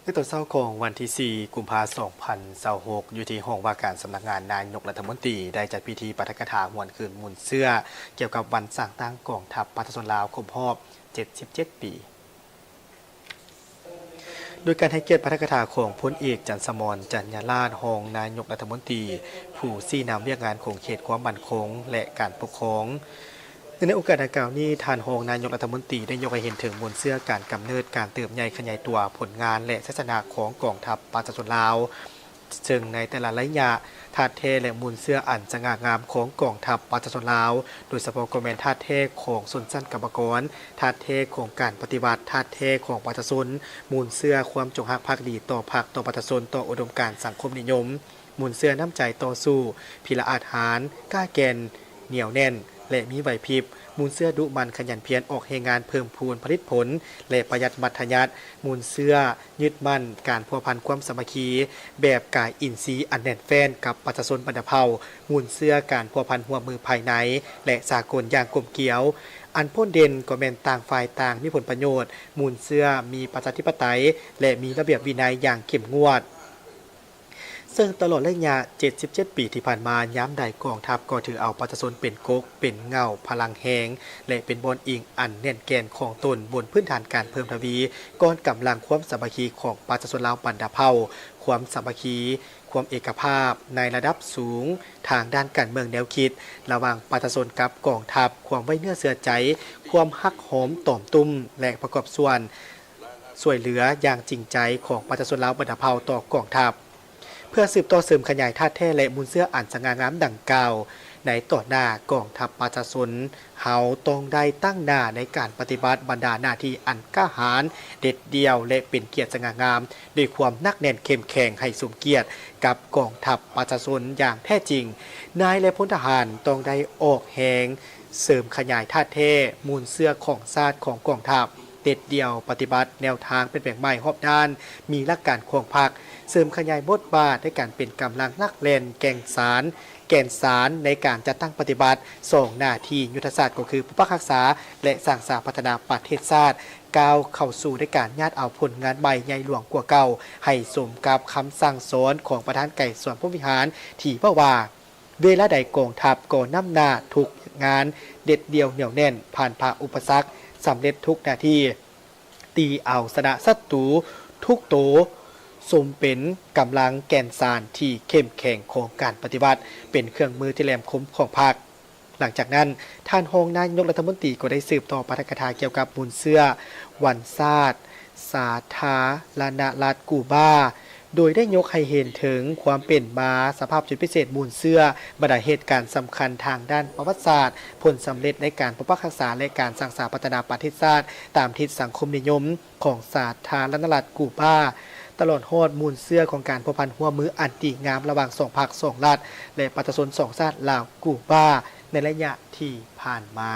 ໃນຕອນເຊົ້າຂອງວັນທີສີ່ ກຸມພາ ສອງພັນຊາວຫົກ ຢູ່ທີ່ຫ້ອງວ່າການສຳນັກງານນາຍົກລັດຖະມົນຕີ ໄດ້ຈັດພິທີປາຖະກະຖາຫວນຄືນມູນເຊື້ອ ກ່ຽວກັບວັນສ້າງຕັ້ງກອງທັບປະຊາຊົນລາວຄົບຮອບ ເຈັດສິບເຈັດ ປີ. ໂດຍການໃຫ້ກຽດປາຖະກະຖາຂອງພົນເອກ ຈັນສະໝອນ ຈັນຍາລາດ ຮອງນາຍົກລັດຖະມົນຕີ ຜູ້ຊີ້ນຳວຽກງານຂົງເຂດຄວາມໝັ້ນຄົງ ແລະ ການປົກຄອງ. ເນື່ອງໃນໂອກາດດັ່ງກ່າວນີ້, ທ່ານຮອງນາຍົກລັດຖະມົນຕີໄດ້ຍົກໃຫ້ເຫັນເຖິງມູນເຊື້ອການກຳເນີດ, ການເຕີບໃຫຍ່ຂະຫຍາຍຕົວ, ຜົນງານ ແລະ ໄຊຊະນະຂອງກອງທັບປະຊາຊົນລາວ, ເຊິ່ງໃນແຕ່ລະໄລຍະ, ທາດແທ້ ແລະ ມູນເຊື້ອອັນສະຫງ່າງາມຂອງກອງທັບປະຊາຊົນລາວ, ໂດຍສະເພາະກໍແມ່ນທາດແທ້ຂອງຊົນຊັ້ນກຳມະກອນ, ທາດແທ້ຂອງການປະຕິວັດ, ທາດແທ້ຂອງປະຊາຊົນ, ມູນເຊື້ອຄວາມຈົງຮັກພັກດີຕໍ່ພັກ, ຕໍ່ປະຊາຊົນ, ຕໍ່ອຸດົມການສັງຄົມນິຍົມ, ມູນເຊື້ອນ້ຳໃຈຕໍ່ສູ້, ພິລະອາດຫານ, ກ້າແກ່ນ, ໜຽວແໜ້ນ ແລະ ມີໄຫວພິບ, ມູນເຊື້ອດຸໝັ່ນຂະຫຍັນພຽນອອກແຮງງານເພີ່ມພູນຜະລິດຜົນ ແລະ ປະຢັດມັດທະຍັດ, ມູນເຊື້ອຍຶດໝັ້ນການພົວພັນຄວາມສາມັກຄີແບບກາຍອິນຊີອັນແໜ້ນແຟ້ນກັບປະຊາຊົນບັນດາເຜົ່າ, ມູນເຊື້ອການພົວພັນຮ່ວມມືພາຍໃນ ແລະ ສາກົນຢ່າງກົມກຽວ, ອັນໂພດເດັ່ນກໍແມ່ນຕ່າງຝ່າຍຕ່າງມີຜົນປະໂຫຍດ, ມູນເຊື້ອມີປະຊາທິປະໄຕ ແລະ ມີລະບຽບວິໄນຢ່າງເຂັ້ມງວດ. ເຊິ່ງຕະຫຼອດໄລຍະເຈັດສິບເຈັດປີທີ່ຜ່ານມາ, ຍາມໃດກອງທັບກໍຖືເອົາປະຊາຊົນເປັນກົກ, ເປັນເຫງົ້າ, ພະລັງແຮງ ແລະ ເປັນບ່ອນອີງອັນແໜ້ນແກ່ນຂອງຕົນ, ບົນພື້ນຖານການເພີ່ມທະວີກ້ອນກຳລັງຄວາມສາມັກຄີຂອງປະຊາຊົນລາວບັນດາເຜົ່າ, ຄວາມສາມັກຄີ, ຄວາມເອກະພາບໃນລະດັບສູງທາງດ້ານການເມືອງແນວຄິດ ລະຫວ່າງປະຊາຊົນກັບກອງທັບ, ຄວາມໄວ້ເນື້ອເຊື່ອໃຈ, ຄວາມຮັກຫອມຕອມຕຸ້ມ ແລະ ປະກອບສ່ວນ ຊ່ວຍເຫຼືອຢ່າງຈິງໃຈຂອງປະຊາຊົນລາວບັນດາເຜົ່າຕໍ່ກອງທັບ. ເພື່ອສືບຕໍ່ເສີມຂະຫຍາຍທາດແທ້ ແລະ ມູນເຊື້ອອັນສະຫງ່າງາມດັ່ງກ່າວ, ໃນຕໍ່ໜ້າກອງທັບປະຊາຊົນເຮົາຕ້ອງໄດ້ຕັ້ງໜ້າໃນການປະຕິບັດບັນດາໜ້າທີ່ອັນກ້າຫານ, ເດັດດ່ຽວ ແລະ ເປັນກຽດສະຫງ່າງາມ ດ້ວຍຄວາມໜັກແໜ້ນເຂັ້ມແຂງໃຫ້ສົມກຽດກັບກອງທັບປະຊາຊົນຢ່າງແທ້ຈິງ. ນາຍ ແລະ ພົນທະຫານຕ້ອງໄດ້ອອກແຮງເສີມຂະຫຍາຍທາດແທ້, ມູນເຊື້ອຂອງຊາດຂອງກອງທັບ. ເດັດດ່ຽວປະຕິບັດແນວທາງປ່ຽນແປງໃໝ່ຮອບດ້ານ, ມີຫຼັກການຂອງພັກ, ເສີມຂະຫຍາຍບົດບາດໃນການເປັນກຳລັງຫຼັກແກ່ນແກ່ນສານ, ແກ່ນສານໃນການຈັດຕັ້ງປະຕິບັດສອງໜ້າທີ່ຍຸດທະສາດ ກໍຄື ປົກປັກຮັກສາ ແລະ ສ້າງສາພັດທະນາປະເທດຊາດ, ກ້າວເຂົ້າສູ່ໃນການຍາດເອົາຜົນງານໃໝ່ໃຫຍ່ຫຼວງກວ່າເກົ່າ, ໃຫ້ສົມກັບຄຳສັ່ງສອນຂອງປະທານໄກສອນພົມວິຫານ ທີ່ເວົ້າວ່າ, ເວລາໃດກອງທັບກໍນຳໜ້າທຸກງານເດັດດ່ຽວໜຽວແໜ້ນ, ຜ່ານຜ່າອຸປະສັກ, ສຳເລັດທຸກໜ້າທີ່, ຕີເອົາຊະນະສັດຕູທຸກໂຕ, ສົມເປັນກຳລັງແກ່ນສານທີ່ເຂັ້ມແຂງຂອງການປະຕິວັດ, ເປັນເຄື່ອງມືທີ່ແຫຼມຄົມຂອງພັກ. ຫຼັງຈາກນັ້ນ, ທ່ານຮອງນາຍົກລັດຖະມົນຕີກໍໄດ້ສືບຕໍ່ປາຖະກະຖາກ່ຽວກັບມູນເຊື້ອວັນຊາດ ສາທາລະນະລັດກູບາ, ໂດຍໄດ້ຍົກໃຫ້ເຫັນເຖິງຄວາມເປັນມາ, ສະພາບຈຸດພິເສດມູນເຊື້ອ, ບັນດາເຫດການສຳຄັນທາງດ້ານປະຫວັດສາດ, ຜົນສຳເລັດໃນການປົກປັກຮັກສາ ແລະ ການສ້າງສາພັດທະນາປະເທດຊາດຕາມທິດສັງຄົມນິຍົມຂອງສາທາລະນະລັດກູບາ, ຕະຫຼອດຮອດມູນເຊື້ອຂອງການພົວພັນຮ່ວມມືອັນດີງາມລະຫວ່າງສອງພັກສອງລັດ ແລະ ປະຊາຊົນສອງຊາດລາວ-ກູບາ ໃນໄລຍະທີ່ຜ່ານມາ.